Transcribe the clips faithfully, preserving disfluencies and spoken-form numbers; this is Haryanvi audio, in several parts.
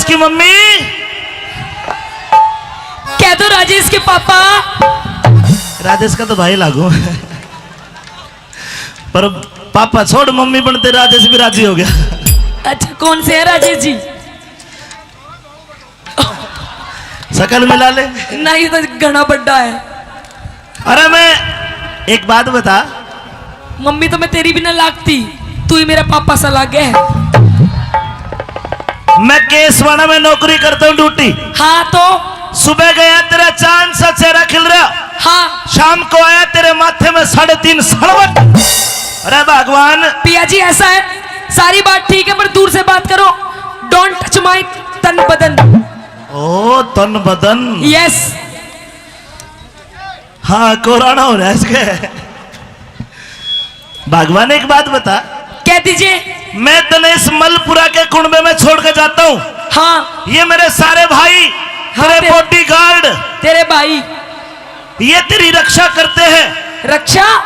की मम्मी। कह दो राजेश के पापा। राजेश का तो भाई लागू, पर पापा छोड़, मम्मी बनते राजेश भी राजी हो गया। अच्छा, कौन से है राजेश जी? शकल मिला ले। नहीं, तो घना बड्डा है। अरे, मैं एक बात बता। मम्मी तो मैं तेरी भी ना लागती, तू ही मेरा पापा सा लागे है। मैं केसवाना में नौकरी करता हूँ, ड्यूटी। हाँ, तो? सुबह गया, तेरा चांद सा चेहरा खिल रहा। हाँ। शाम को आया, तेरे माथे में साढ़े तीन सड़वट। अरे भगवान। पिया जी, ऐसा है, सारी बात ठीक है, पर दूर से बात करो। Don't touch my तन बदन। ओ, तन बदन। Yes। हाँ, कोराना हो रहा है इसके। भगवान, एक बात बता। कह दीजिए। मैं तने इस मलपुरा के कुणबे में छोड़ के जाता हूँ। हाँ। ये मेरे सारे भाई, हाँ, तेरे तेरे bodyguard, तेरे भाई, ये तेरी रक्षा करते हैं। रक्षा?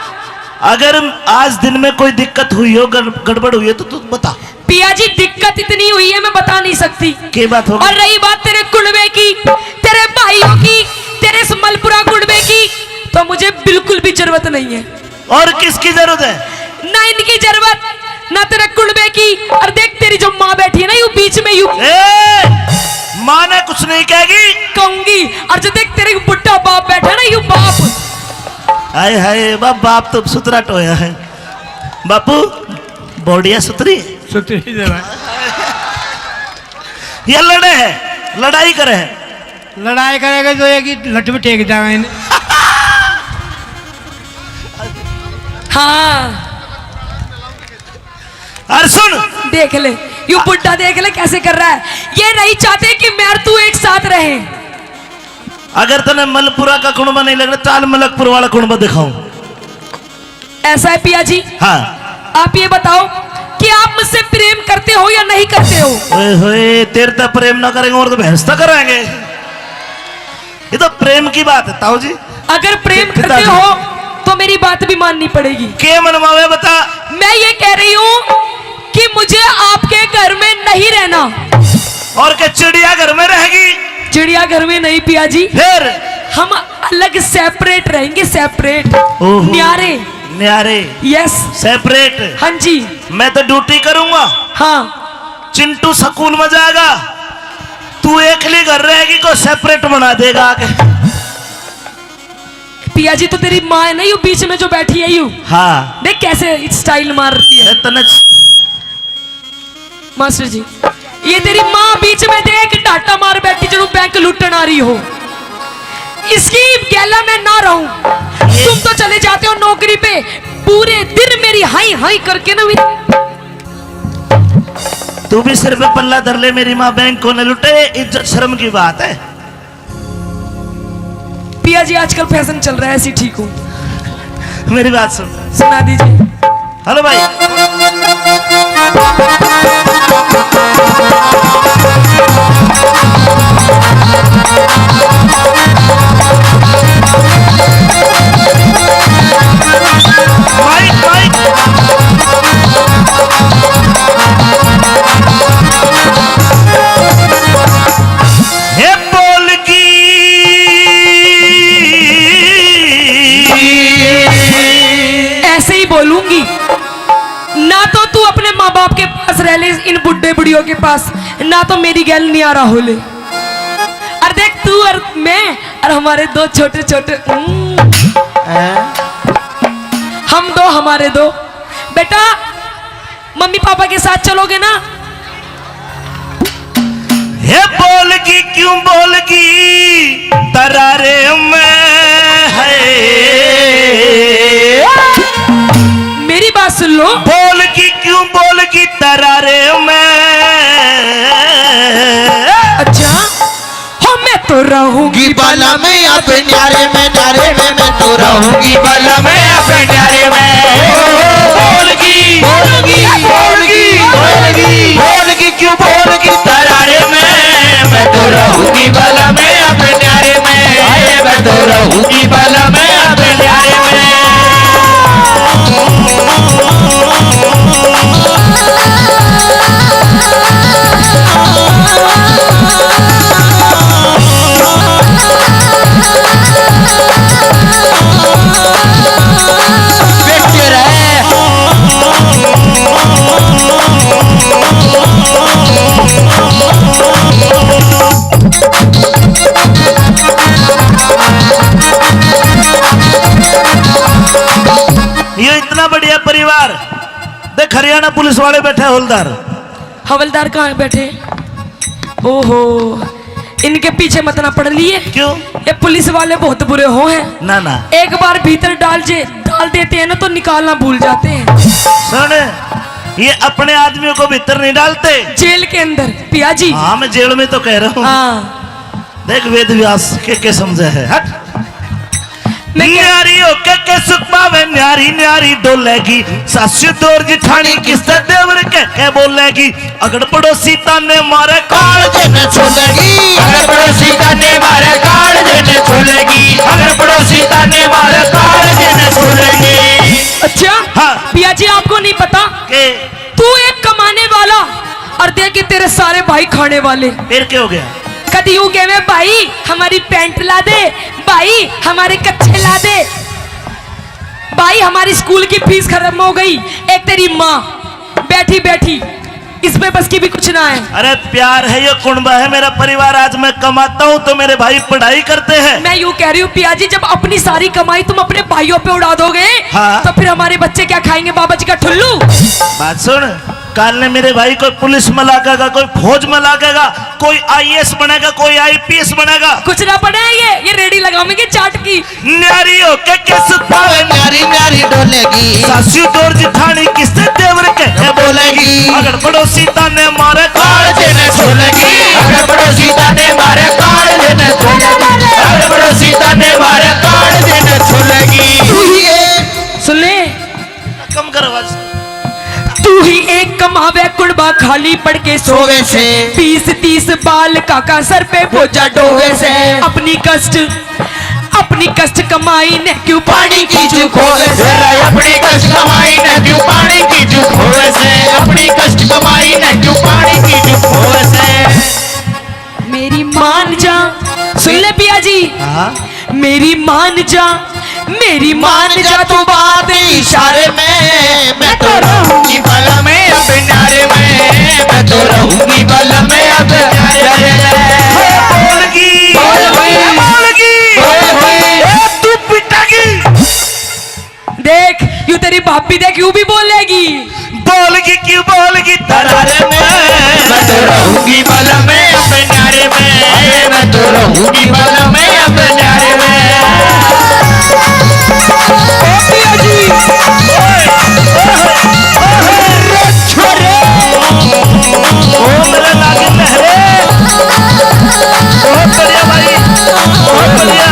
अगर आज दिन में कोई दिक्कत हुई हो, गड़-, गड़बड़ हुई है, तो तू बता। पिया जी, दिक्कत इतनी हुई है, मैं बता नहीं सकती। के बात हो गई? और रही बात तेरे कुणबे की, तेरे भाइयों की, तेरे इस मलपुरा कुणबे की, तो मुझे बिल्कुल भी जरूरत नहीं है। और किसकी जरूरत है? ना इनकी जरूरत, ना तेरे कुणबे की। और देख, तेरी जो माँ बैठी है ना, यू बीच में, यू ए, माँ ने कुछ नहीं कहेगी। कहूंगी। और जो देख, तेरे बुढ़ा बाप बैठा ना, यू बाप। हाय हाय, बा-, बाप तो सुथरा टोया है। बापू, बॉडिया सुथरी है। सुथरी जरा। ये लड़े है, लड़ाई करे है। लड़ाई करेगा तो एक ही लठ भी टेक जावे इन्हें। हाँ। और सुन। देख ले, यू बुड्ढा देख ले कैसे कर रहा है। ये नहीं चाहते कि मैं और तू एक साथ रहें। अगर तने मलपुरा का कुणबा नहीं लग रहा, चाल मलकपुर वाला कुणबा दिखाऊं। ऐसा है पिया जी? हाँ। आप ये बताओ कि आप मुझसे प्रेम करते हो या नहीं करते हो? ओए होए, तेरे तो प्रेम ना करेंगे और तो भैंस तो कराएंगे। ये तो प्रेम की बात है ताऊ जी। अगर प्रेम करते हो तो मेरी बात भी माननी पड़ेगी। के मनवावे बता? मैं ये कह रही हूँ कि मुझे आपके घर में नहीं रहना। और के चिड़िया घर में रहेगी? चिड़िया घर में नहीं पिया जी। फिर? हम अलग separate रहेंगे, separate। ओहो। न्यारे। न्यारे। Yes। Separate। हाँ जी। मैं तो ड्यूटी करूंगा। हाँ। चिंटू स्कूल में जाएगा, तू एकली घर रहेगी, को separate बना देगा आके। पिया जी, तो तेरी माँ है ना, यू बीच में जो बैठी है, यू। हाँ। देख कैसे style मार रही है। अरे तने मास्टर जी, ये तेरी माँ बीच में देख डाटा मार बैठी, जरूर बैंक लूटन आ रही हो। इसकी गैला में ना रहूं। तुम तो चले जाते हो नौकरी पे, पूरे दिन मेरी हाई हाई करके ना मेरी। तू भी सिर पे पल्ला धर ले, मेरी माँ बैंक को न लूटे, इज्जत शर्म की बात है। पिया जी, आजकल फैशन चल रहा है, ऐसी ठीक हूँ। मेरी बात सुन। सुना दीजिए। हेलो भाई। Mic, mic. हे बोल की। ऐसे ही बोलूंगी। ना तो तू अपने माँ बाप के पास रह ले, इन बुड्ढे बुढ़ियों के पास, ना तो मेरी गैल न्यारा हो ले। और देख, तू और मैं और हमारे दो छोटे छोटे, हम्म। हैं? हम दो, हमारे दो। बेटा, मम्मी पापा के साथ चलोगे ना? हे बोल की, क्यों बोल की तरारे में है। मेरी बात सुन लो। बोल की, क्यों बोल की तरारे में। अच्छा। हो मैं तो रहूंगी बाला में अपने न्यारे में, न्यारे में मैं तो रहूंगी बाला में अपने न्यारे में। बोल की, बोल की, बोल की, बोल की, बोल की, क्यों बोल की तरारे में, मैं तो रहूंगी बाला में अपने न्यारे में। आए, मैं तो रहूंगी बाला में अपने न्यारे में। हरियाणा पुलिस वाले बैठे, हवलदार। हवलदार कहाँ बैठे? ओहो, इनके पीछे मत ना पड़ लिए। क्यों? ये पुलिस वाले बहुत बुरे हो हैं। ना, ना। एक बार भीतर डाल जे, डाल देते हैं ना, तो निकालना भूल जाते हैं। सुन, ये अपने आदमियों को भीतर नहीं डालते। जेल के अंदर, पिया जी। हाँ, मैं जेल में तो कह रहा हूँ। हाँ। देख, वेद व्यास के, के समझे है, हट। मैं कह- न्यारी होके के सुख पावे, न्यारी न्यारी डोलेगी। सासू दौर जिठानी किससे देवर के, के बोलेगी। अगर पड़ोसी ताने मारे, काल दिन छोलेगी। अगर पड़ोसी ताने मारे, काल दिन छोलेगी। अगर पड़ोसी ताने मारे, काल दिन छोलेगी। अच्छा? हाँ। पिया जी, आपको नहीं पता? के? तू एक कमाने वाला और देख के तेरे सारे भाई खाने वाले। फिर क्या हो गया? कदी यूं कहवे, "भाई, हमारी पैंट ला दे, भाई, हमारे कच्छे ला दे, भाई, हमारी स्कूल की फीस खत्म हो गई।" एक तेरी माँ बैठी बैठी, इस पे बस की भी कुछ ना है। अरे प्यार है, ये कुणबा है मेरा परिवार। आज मैं कमाता हूँ तो मेरे भाई पढ़ाई करते हैं। मैं यूं कह रही हूँ पिया जी, जब अपनी सारी कमाई तुम अपने भाइयों पे उड़ा दोगे, हाँ। तो फिर हमारे बच्चे क्या खाएंगे, बाबा जी का ठुल्लू? बात सुन, काल ने मेरे भाई कोई पुलिस में लागेगा, कोई फौज में लागेगा, कोई आईएएस बनेगा, कोई आईपीएस बनेगा। कुछ ना बने ये, ये रेडी लगावेंगे चाट की। न्यारी होके के सुख पावे, न्यारी न्यारी डोलेगी। सासू दौर जिठानी किससे देवर के, के बोलेगी। अगर पड़ोसी ताने मारे, काल दिन छोलेगी। अगर पड़ोसी ताने मारे, काल दिन छोलेगी। अगर पड़ोसी ताने मारे, काल दिन छोलेगी। तू ही एक सुन ले। कम कर आवाज। तू ही एक कमावे, कुणबा खाली पड़ के सोवे से। बीस तीस बाल काका सर पे बोझा ढोवे से। अपनी कष्ट, अपनी कष्ट कमाई ने क्यों पानी की जू खोवे से। अपनी कष्ट कमाई ने क्यों पानी की जू खोवे से। अपनी कष्ट कमाई ने क्यों पानी की जू खोवे से। मेरी मान जा, सुन ले पिया जी। हाँ। मेरी मान जा, मेरी मान जा तू बात इशारे में। मैं तो रहूंगी बल में अब न्यारे में, मैं तो रहूंगी बल में अब न्यारे में। बोलगी, बोल भाई। बोलगी, बोल भाई। ए, तू पिटेगी। देख, यू तेरी भाभी देख, यू भी बोलेगी। बोलगी क्यों बोलगी तरारे में। मैं तो रहूंगी बल में अब न्यारे में, मैं तो रहूंगी बल में अब न्यारे में। ओ पिया जी। ओए, ओए, ओए, छोरे। ओ मेरे लागे लहरे। बहुत बढ़िया भाई, बहुत बढ़िया।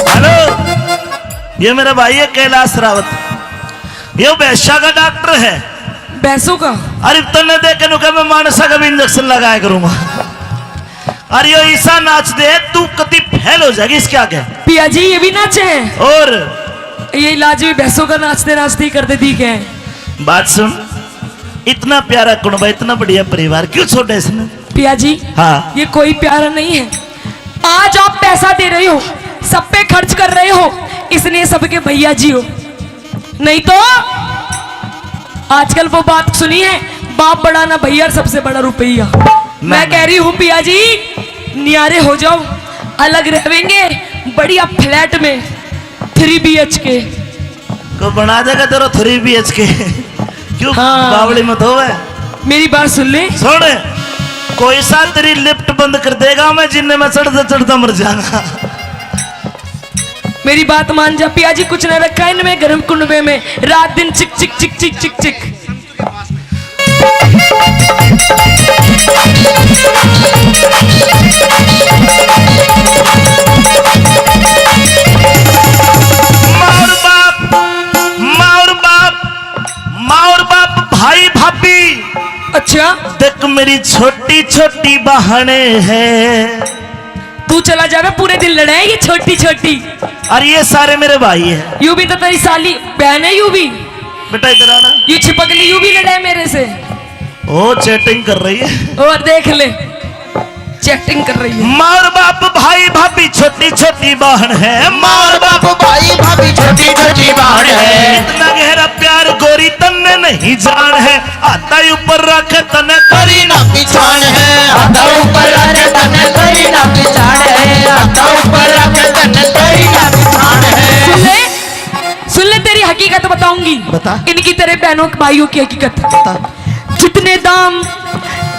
हेलो, ये मेरा भाई है कैलाश रावत, ये भैंसा का डॉक्टर है। भैंसों का? अरे तन्ने देख के नु कह, मैं मानसा का भी इंजेक्शन लगाया करूंगा। अरे यो ईसा नाच दे, तू कति फेल हो जाएगी इसके आगे। पिया जी, ये भी नाचे हैं? और ये इलाज भी भैंसों का नाचते नाचते ही कर देती है। बात सुन, इतना प्यारा कुणबा, इतना बढ़िया परिवार, क्यों छोड़ा इसने? पिया जी, हाँ। ये कोई प्यारा नहीं है। आज आप पैसा दे रहे हो, सब पे खर्च कर रहे हो, इसलिए सबके भैया जी हो। नहीं तो आजकल वो बात सुनी है, बाप बड़ा ना भैया, सबसे बड़ा रुपया। मैं कह रही हूँ पिया जी, न्यारे हो जाओ, अलग रहेंगे बढ़िया फ्लैट में, थ्री बीएचके। को बना देगा तेरा थ्री बीएचके। क्यों? हाँ। बावली मत होवे। मेरी बात सुन ले। सुन, कोई सा तेरी लिफ्ट बंद कर देगा, मैं जिन्ने में चढ़ता चढ़ता मर जाऊंगा। मेरी बात मान जा पिया जी, कुछ ना रखा इनमें, गर्म कुंडवे में रात दिन चिक चिक चिक चिक चिक चिक। माँ और बाप, माँ और बाप, माँ और बाप, भाई भाभी। अच्छा। देख मेरी छोटी छोटी बहने हैं। तू चला जावे, पूरे दिन लड़े ये छोटी छोटी। और ये सारे मेरे भाई हैं। यू भी तो तेरी साली बहन है, यू भी। बेटा, इधर आना। यू छिपकली, यू भी लड़े मेरे से। ओ, चैटिंग कर रही है। और देख ले, चैटिंग कर रही है। माँ और बाप, भाई भाभी, छोटी छोटी बहन है। माँ और बाप, भाई भाभी, छोटी छोटी बहन है। इतना गहरा प्यार गोरी तन्ने नहीं जान है। हाथा ऊपर रख, तन्ने करी ना पिछाण है। हाथा ऊपर रख, तन्ने करी ना पिछाण है। हाथा ऊपर रख, तन्ने करी ना पिछाण है। सुन ले, सुन ले, तेरी हकीकत बताऊंगी। बता। इनकी, तेरे बहनों भाइयों की हकीकत। बता। जितने दाम,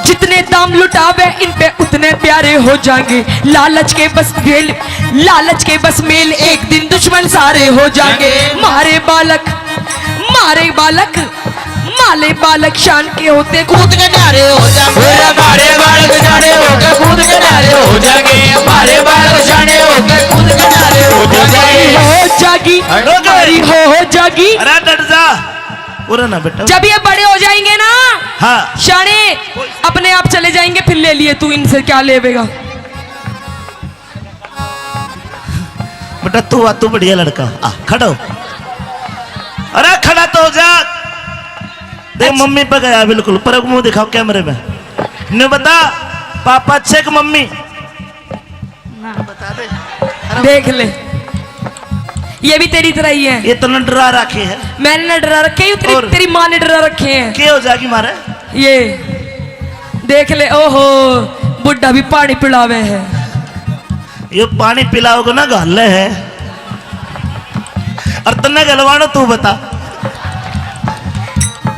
जितने दाम लुटावे इन पे, उतने प्यारे हो जाएंगे। लालच के बस मेल, लालच के बस मेल, एक दिन दुश्मन सारे हो जाएंगे। मारे बालक, मारे बालक, माले बालक शान के होते कूद के न्यारे हो जाएंगे। मारे बालक शान के होते कूद के न्यारे हो जाएंगे। मारे बालक शान के होते कूद के न्यारे हो जाएंगे। हो जागी, हो जागी। अरे डट जा। पूरा ना बेटा। जब ये बड़े हो जाएंगे ना, हाँ। शाने अपने आप चले जाएंगे, फिर ले लिए तू इनसे, क्या लेवेगा? बेटा तू आ, तू बढ़िया लड़का, आ खड़ा हो। अरे खड़ा तो हो जा। देख अच्छा। मम्मी पे गया बिल्कुल, पर मुंह दिखाओ कैमरे में। ने बता, पापा अच्छे कि मम्मी? ना। बता दे। देख ले, ये भी तेरी तरह ही है। ये तो न डरा रखे है। मैंने न डरा रखे, ये तेरी, और? तेरी माँ ने डरा रखे हैं। के हो जाएगी मारे? ये देख ले, ओहो, बुढ़ा भी पानी पिलावे है। ये पानी पिलाओगे ना, घाले है। और तन्ने गलवानो, तू बता।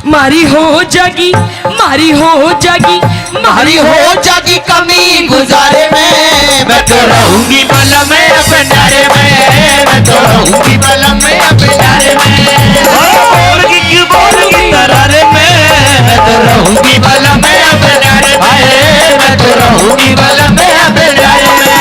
मारी हो जागी, मारी हो जागी, मारी हो जागी कमी गुजारे में। मैं तो रहूंगी बलम में अपनारे में, मैं तो रहूंगी बलम में अपनारे में। बोलगी क्यों बोलगी तरारे में, मैं तो रहूंगी बलम में अपनारे में, मैं तो रहूंगी बलम में अपनारे में।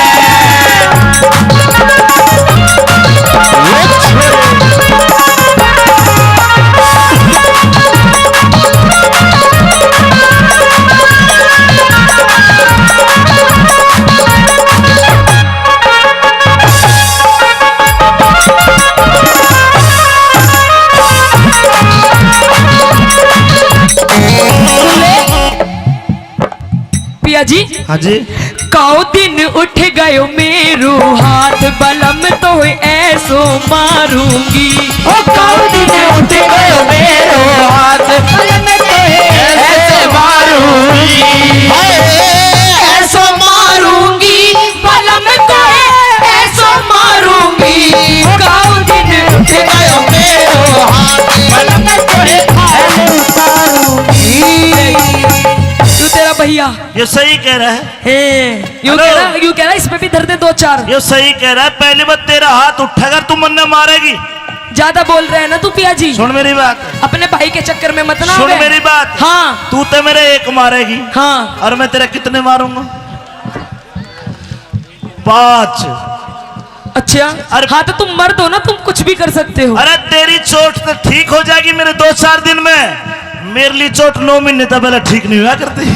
पिया जी। हाँ जी। काओ दिन उठ गयो मेरो हाथ, बलम तो ऐसो मारूंगी। ओ काओ दिन उठ गयो मेरो हाथ, बलम तो ऐसो मारूंगी। हाय, ऐसो मारूंगी, बलम तो ऐसो मारूंगी। काओ दिन उठ गयो मेरो हाथ, बलम तो ऐसो मारूंगी। तू तेरा भैया। ये सही कह रहा है। हे, यूं हेलो। कह रहा, यूं कह रहा, इसमें भी धर दे दो चार। ये सही कह रहा है, पहली बार तेरा हाथ उठेगा, तू मन्ने मारेगी। ज्यादा बोल रहे हैं ना तू पिया जी। सुन मेरी बात। अपने भाई के चक्कर में मत ना सुन आवे। मेरी बात। हाँ। तू तो मेरे एक मारेगी। हाँ। और मैं तेरे कितने मारूंगा? पांच। अच्छा। अरे हाँ, तो तुम मर्द हो ना, तुम कुछ भी कर सकते हो। अरे तेरी चोट तो ठीक हो जाएगी मेरे दो चार दिन में, मेरे लिए चोट नौ महीने तो पहले ठीक नहीं हुआ करती।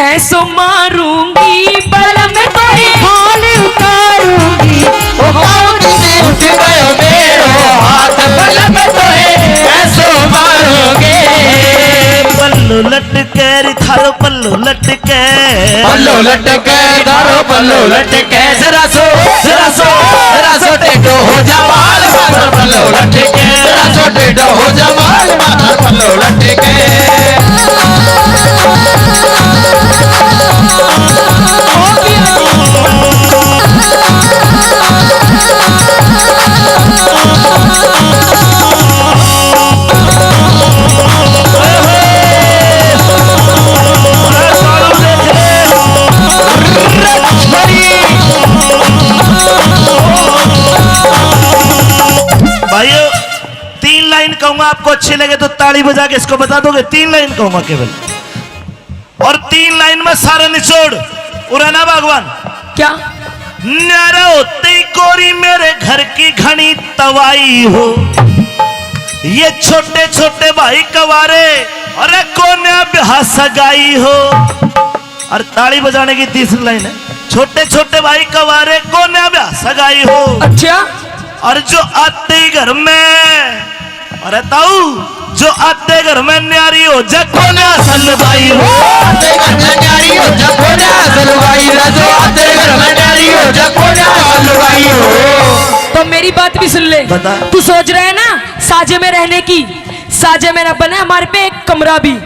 ऐसो मारूंगी बलम तोरे हाल उतारूंगी। ओ काउंट में उठ गयो मेरो हाथ बलम तोरे ऐसो मारूंगी। पल्लू लटके रे थारो पल्लू लटके। पल्लू लटके थारो पल्लू लटके। जरा सो, जरा सो, जरा सो टेढ़ो हो जा बाल माथर पल्लू लटके। जरा सो टेढ़ो हो जा बाल माथर पल्लू लटके। भाइयों, तीन लाइन कहूंगा, आपको अच्छी लगे तो ताली बजा के इसको बता दोगे। तीन लाइन कहूंगा केवल, और तीन लाइन में सारा निचोड़। उरे ना भगवान। क्या? न्यारा होते ही गोरी मेरे घर की घणी तवाई हो, ये छोटे छोटे भाई कवारे, अरे कोन्या ब्याह सगाई हो। और ताली बजाने की तीसरी लाइन है, छोटे छोटे भाई कवारे को ना ब्याह सगाई हो। अच्छा। और जो आते ही घर में, अरे ताऊ, जो आते घर में न्यारी हो जा कोन्या सलवाई हो। आते घर में न्यारी हो जा कोन्या सलवाई रे, जो आते घर में न्यारी हो जा कोन्या सलवाई हो। तो मेरी बात भी सुन ले। बता। तू सोच रहा है ना साजे में रहने की, साजे में ना बने हमारे पे एक कमरा भी।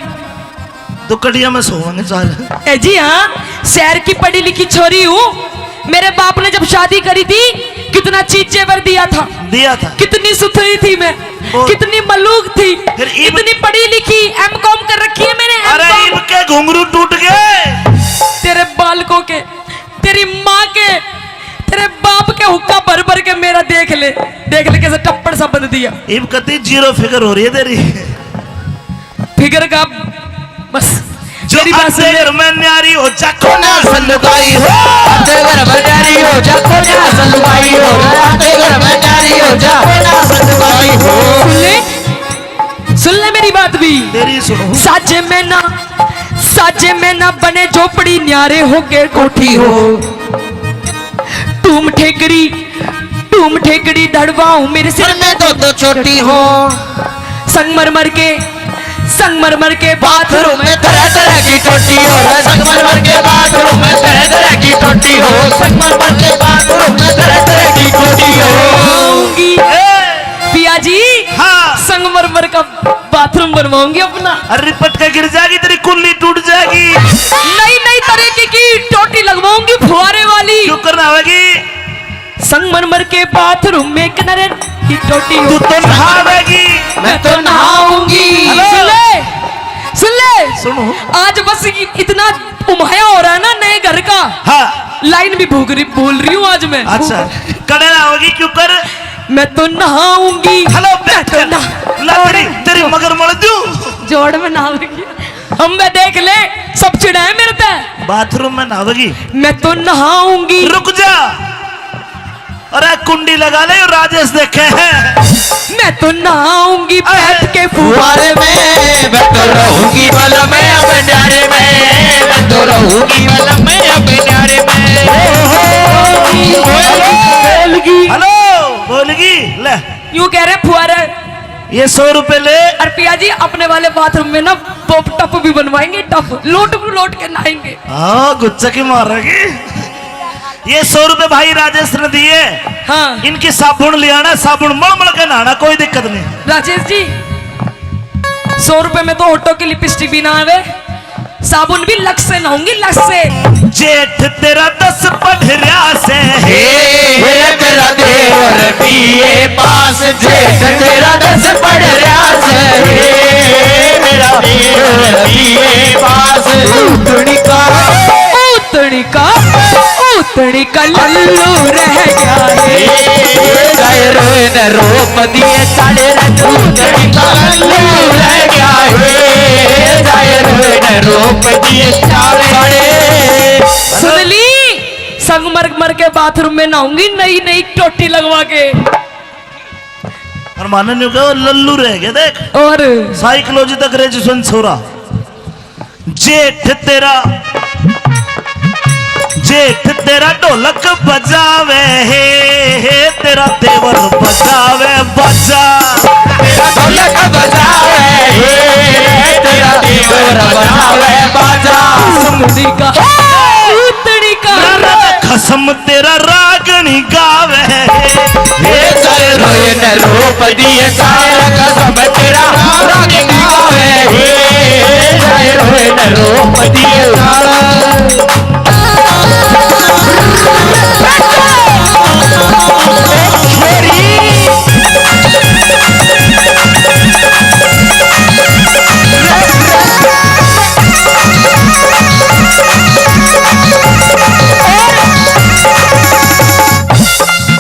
तो कड़िया में सोवांगे चार। ए जी हाँ, शहर की पढ़ी लिखी छोरी हूँ। मेरे बाप ने जब शादी करी थी, कितना चीज जेवर दिया था, दिया था। कितनी सुथरी थी मैं, वो कितनी मलूक थी, फिर इब- इतनी पढ़ी लिखी, एम कॉम कर रखी है मैंने, अरे एम कॉम। इब के घुंघरू टूट गए। तेरे बालकों के, तेरी माँ के, तेरे बाप के हुक्का भर भर के मेरा देख ले, देख ले कैसे टप्पड़ सा बंध दिया। इब कती जीरो फिगर हो रही है तेरी। फिगर का बस। जो मेरी बात सुन आते ले। घर में न्यारी हो जा कोन्या सलवाई हो। आते घर में न्यारी हो जा कोन्या सलवाई हो। आते घर में न्यारी हो जा कोन्या सलवाई हो। सुन ले, सुन ले मेरी बात भी। तेरी सुनो। साजे में ना, साजे में ना बने झोपड़ी, न्यारे होके कोठी हो। टूम ठेकरी, टूम ठेकड़ी धड़वाऊं मेरे सिर सिर में दो दो चोटी हो। संगमरमर के, संगमरमर के बाथरूम में तरह तरह की टोटी हो। संगमरमर के बाथरूम में तरह तरह की टोटी हो। संगमरमर के बाथरूम में तरह तरह की टोटी हो। आऊंगी। ए! पिया जी, हाँ। संगमरमर का बाथरूम बनवाऊंगी अपना। अरे पटका गिर जाएगी, तेरी कुल्ली टूट जाएगी। नई नई तरीके की टोटी लगवाऊंगी फुहारे वाली। क्यों करना आवेगी? संगमरमर के बाथरूम में किनारे की टोटी हो। तू तो नहावेगी। मैं तो नहाऊंगी। हेलो। सुन ले, सुन ले। सुनो। आज बस इ-, इतना उमाया हो रहा है ना नए घर का। हाँ। लाइन भी भूल रही, भूल रही हूँ आज मैं। अच्छा। कड़े नहाओगी क्यों कर? मैं तो नहाऊंगी। हेलो, मैं तो बेहतर। नहा- ला तेरी, तेरी मगर मल दूं। जोड़ में नहाऊंगी। हम मैं देख ले, सब चिढ़ाए मेरे पे। बाथरूम में नहावेगी। मैं तो नहाऊंगी। रुक जा। अरे कुंडी लगा ले, राजेश देखे हैं। मैं तो नहाऊंगी अरे। बैठ के फुहारे में। मैं तो रहूंगी बलम में अब न्यारे में। मैं तो रहूंगी बलम में अब न्यारे में। बोलगी। हेलो, बोलगी। ले। यूं कह रहे फुहारे। ये सौ रुपए ले। और पिया जी, अपने वाले बाथरूम में ना टप भी बनवाएंगे, टप, लोट को लोट के नहाएंगे। हाँ, गुच्चा की मारेगी। ये सौ रुपए भाई राजेश ने दिए। हाँ। इनकी साबुन ले आना, साबुन मल मल के नहाना, कोई दिक्कत नहीं। राजेश जी, सौ रुपए में तो होठों की लिपस्टिक भी ना आवे, साबुन भी लक्स से नहाऊंगी, लक्स से। जेठ तेरा दस पढ़ रहा से। हे, हे तेरा देवर बीए पास, जेठ तेरा दस पढ़ रहा से। हे, मेरा देवर बीए पास। उतनी का, उतनी का, उतनी का लल्लू रह गया है। जाए रोए न रोप दिए साढ़े रंग उतनी का लल्लू रह गया है। जाए रोए न रोप दिए साढ़े। सुन ली, संगमरमर के बाथरूम में नहाऊंगी नई नई टोटी लगवा के। और मानन न्यू कहो, लल्लू रह गया देख। और साइकोलॉजी तक ग्रेजुएशन छोरा। जेठ तेरा, जेठ तेरा ढोलक बजावे हे, हे तेरा देवर बजावे बाजा। तेरा ढोलक बजावे हे, तेरा देवर बजावे बाजा। सुमड़ी का, सुमड़ी का। ना, ना, ना, खसम तेरा रागनी गावे। हे जाए रोए न रोप दिए सारे कसम तेरा रागनी गावे। हे जाए रोए न रोप दिए सारे।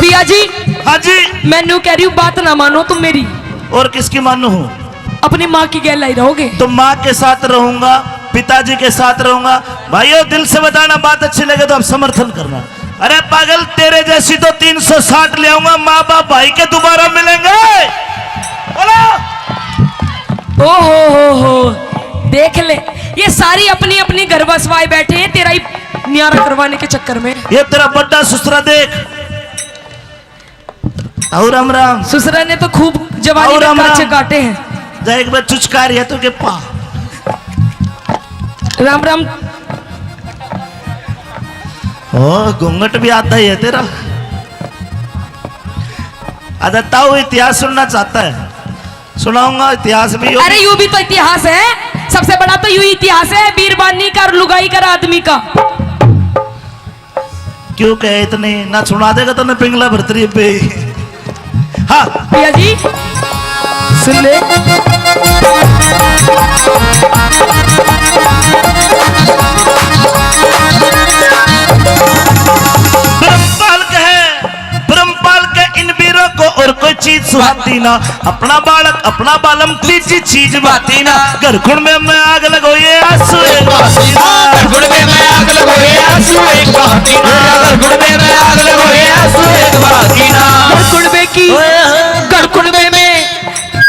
पिया जी, हाँ जी। मैं न्यू कह रही हूँ, बात ना मानो तुम मेरी। और किसकी मानू हूँ? अपनी माँ की गैल ही रहोगे। तो माँ के साथ रहूंगा, पिताजी के साथ रहूंगा। भाइयों, दिल से बताना, बात अच्छी लगे तो आप समर्थन करना। अरे पागल, तेरे जैसी तो तीन सौ साठ ले आऊंगा, माँ बाप भाई के दोबारा मिलेंगे। बोलो। ओ हो हो हो, देख ले, ये सारी अपनी अपनी घर बसवाए बैठे हैं, तेरा ही न्यारा करवाने के चक्कर में। ये तेरा बड्डा सुसरा देख। आओ राम राम। सुसरा ने तो खूब जवानी आओ में राम काचे राम। काटे हैं। जा एक बार चुचकार है तो के पा। राम राम। ओ, घूंघट भी आता ही है तेरा। अच्छा, ताऊ इतिहास सुनना चाहता है, सुनाऊंगा इतिहास भी। अरे, यू भी तो इतिहास है, सबसे बड़ा तो यू इतिहास है बीरबानी का और लुगाई का और आदमी का। क्यों कहे इतने, ना सुना देगा तो ना पिंगला भरतरी पे। हाँ। भैया जी, सुन ले। ब्रह्मपाल कहे, ब्रह्मपाल के इन वीरों को और कोई चीज सुहाती ना। अपना बालक, अपना बालम, तीजी चीज बाती ना। घर कुण में मैं आग लगो, ये आंसू एक बाती ना। घर कुण में मैं आग लगो, ये आंसू एक बाती ना। घर कुण में मैं आग लगो, ये आंसू एक बाती ना। घर कुण में की, घर कुण में मैं,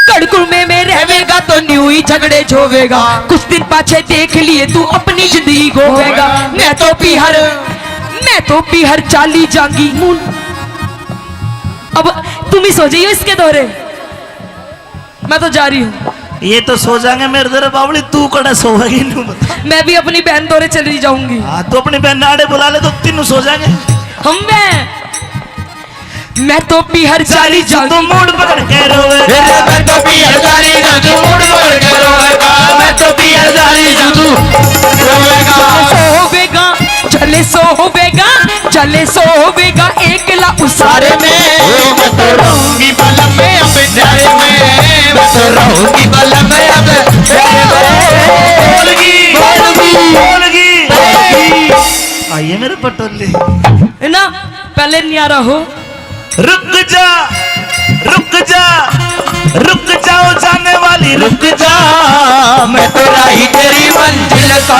घर कुण में मैं रहेगा तो न्यू ही झगड़े झोवेगा। कुछ दिन पाछे देख लिए तू अपनी जिंदगी गोवेगा। मैं तो पीहर, मैं तो पीहर चाली जांगी मुन। अब तुम ही सो जाइयो इसके दौरे, मैं तो जा रही हूँ। ये तो सो जाएंगे मेरे दौरे बावली, तू कड़े सोवेगी नू बता। मैं भी अपनी बहन दौरे चली जाऊंगी। हाँ, तू अपनी बहन आड़े बुला ले तो तीनों सो जाएंगे। हम मैं, मैं तो पीहर चाली जाऊंगी। तू मूड पकड़ के रोवे। ए, मैं तो पीहर चाली जाऊं, तू मूड पकड़ के रोवेगा। मैं तो पीहर चाली जाऊं, तू रोवेगा। सो होवेगा, चले सो होवेगा, चले सो होवेगा, एकला उसारे में। मैं तो रहूंगी बलम में अब प्यारे में, मैं तो रहूंगी बलम में अब प्यारे में। बोलगी, बोलगी, बोलगी, बोलगी। आइए मेरे पटोले। है ना, पहले न्यारा हो। रुक जा, रुक जा, रुक जाओ जाने वाली, रुक जा। मैं तो राही तेरी मंजिल का।